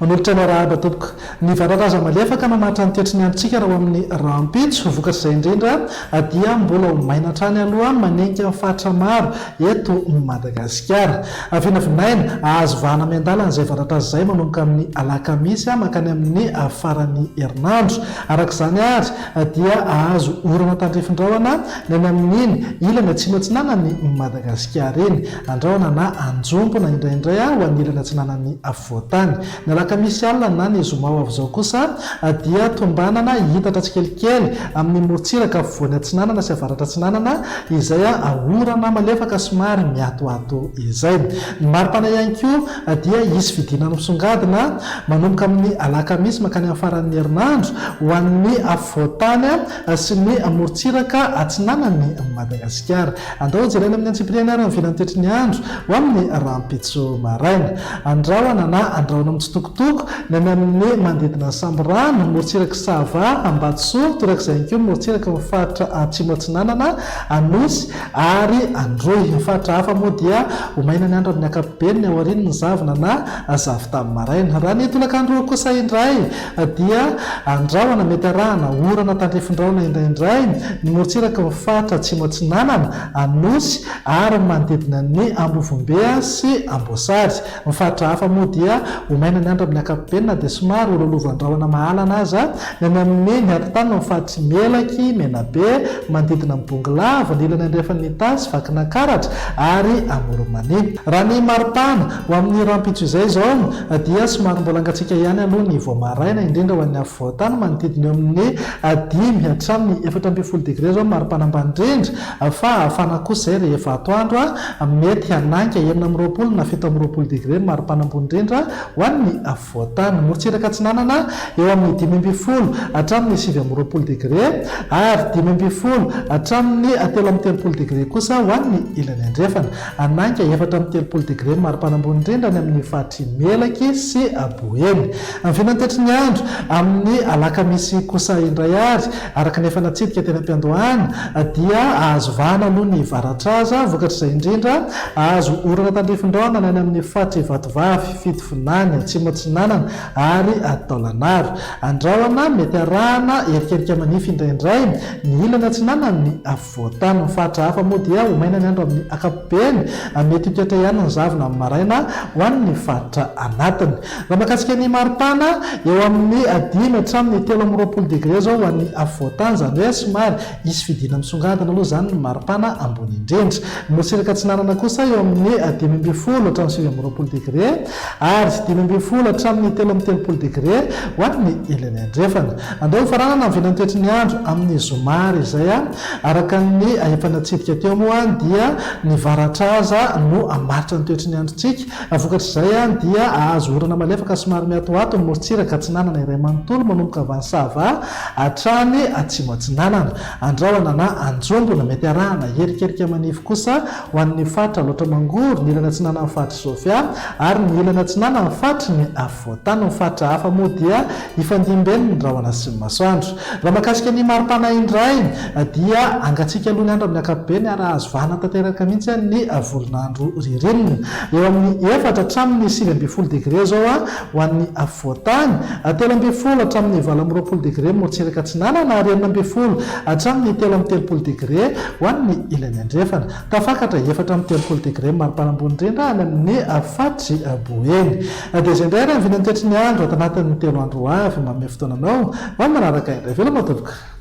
Manolotra ny arahaba tompoko. Ny vararaza malefaka mamaritra ny toetry ny androntsika raha ho amin'ny rahampitso. Vokatr'izay indrindra dia mbola ho maina hatrany aloha manenika ny faritra maro eto Madagasikara. Vinavinaina hahazo vahana miandalana izay varatraza izay manomboka amin'ny alakamisy mankany amin'ny faran'ny herinandro. Araka izany ary dia hahazo orana tandrifin-drahona ny any amin'iny ilany atsimo atsinanan'i Madagasikara iny. Andrahona na anjombona indraindray ho an'ny ilany atsinanan'ny afovoan-tany. Ny alakamisy alina na ny zoma ho avy izao kosa dia tombanana hihitatra tsikelikely amin'ny morontsiraka afovoany atsinanana sy avaratra atsinanana izay orana malefaka somary miatoato izay. Ny maripana ihany koa dia hisy fidinana misongadina manomboka amin'ny alakamisy mankany amin'ny faran'ny herinandro ho an'ny afovoan-tany sy ny morontsiraka atsinanan'i Madagasikara. Andao hojerena amin'ny antsipiriany ary ny vinan'ny toetry ny andro ho amin'ny rahampitso maraina. Andrahona na andrahona mitsitokotoko ny any amin'ny manodidina ny Sambirano, morontsirak'i Sava, Ambatosoa, torak'izay ihany koa ny morontsiraky ny faritra Atsimo Atsinanana, Anosy ary Androy. Ny faritra hafa moa dia ho maina ny andro amin'ny ankapobeny aorian'ny zavona na zavon-tany maraina. Raha ny tolakandro kosa indray dia andrahona mety arahana orana tandrifin-drahona indraindray ny morontsiraky ny faritra Atsimo Atsinanana, Anosy ary ny manodidina ny Ambovombe sy Amboasary. Ny faritra hafa moa dia ho maina ny andro amin'ny ankapobeny na dia somary ho lolovan-drahona mahalana aza ny any amin'ny ny atitany ny faritr'i Melaky, Menabe, manodidina ny Bongolava, ny ilany andrefan'ny Itasy, Vakinankaratra ary Amoron'i-Mania. Raha ny maripana ho amin'ny rahampitso izay izao dia somary mbola hangatsiaka ihany aloha ny vao maraina, indrindra ho an'ny afovoan-tany, manodidina eo amin'ny dimy hatramin'ny 14 degre izao ny maripana ambany indrindra, fa hafana kosa izay rehefa atoandro, mety hanainga 26 na 27 degre ny maripana ambony indrindra ho an'ny afovoan-tany. Morontsiraka atsinanana eo amin'ny 15 hatramin'ny 29 degre ary 15 hatramin'ny 33 degre kosa ho an'ny ilany andrefana. Hanainga 34 degre ny maripana ambony indrindra any amin'ny faritr'i Melaky sy Boeny. Ny vinantetry ny andro amin'ny alakamisy kosa indray ary, araka ny efa natsidika teny am-piandohana, dia hahazo vahana aloha ny varatraza. Vokatr'izay indrindra, hahazo orana tandrifin-drahona ny any amin'ny faritr'i Vatovavy, Fitovinany, Atsimo Atsinanana ary Taolagnaro. Andrahona mety arahana erikerika manify indraindray ny ilany atsinanan'ny Voatany. Ny faritra hafa moa dia ho maina ny andro amin'ny ankapobeny, mety hitoetra ihany ny zavona amin'ny maraina ho an'ny faritra anatiny. Raha mahakasika ny maripana, eo amin'ny dimy hatramin'ny 23 degre izao ho an'ny afovoantany, izany hoe somary hisy fidina misongadina aloha izany ny maripana ambony indrindra. Ny morontsiraka atsinanana kosa eo amin'ny 15 hatramin'ny 29 degre ary 15 hatramin'ny 33 degre ho an'ny ilany andrefana. Andao hofaranana ny vinantoetry ny andro amin'ny zoma ary izay a! Araka ny efa natsidika teo moa dia ny varatraza no hamaritra ny toetry ny androntsika. Vokatr'izay dia hahazo orana malefaka somary miatoato ny morontsiraka atsinanana iray manontolo manomboka avy any Sava hatrany atsimo atsinanana. Andrahona na anjombona, mety arahana erikerika manify kosa ho an'ny faritra Alaotra Mangoro, ny ilany atsinanan'ny faritr'i Sofia ary ny ilany atsinanan'ny faritry ny afovoan-tany. Ny faritra hafa moa dia Hifandimby ny rahona sy ny masoandro. Raha mahakasika ny maripana indray dia hangatsiaka aloha ny andro amin'ny ankapobeny ary hahazo vahana tanteraka mihitsy ny volon'andro ririnina. Eo amin'ny efatra hatramin'ny 19 degre izao ho an'ny afovoan-tany, 13 hatramin'ny 28 degre morontsiraka atsinanana ary 16 hatramin'ny 33 degre ho an'ny ilany andrefana. Tafakatra 34 degre ny maripana ambony indrindra any amin'ny faritr'i Boeny. Dia izay indray ary ny vinan'ny toetry ny andro ato anatin'ny telo andro ho avy. Manome fotoana anao ho amin'ny manaraka indray. Veloma tompoko.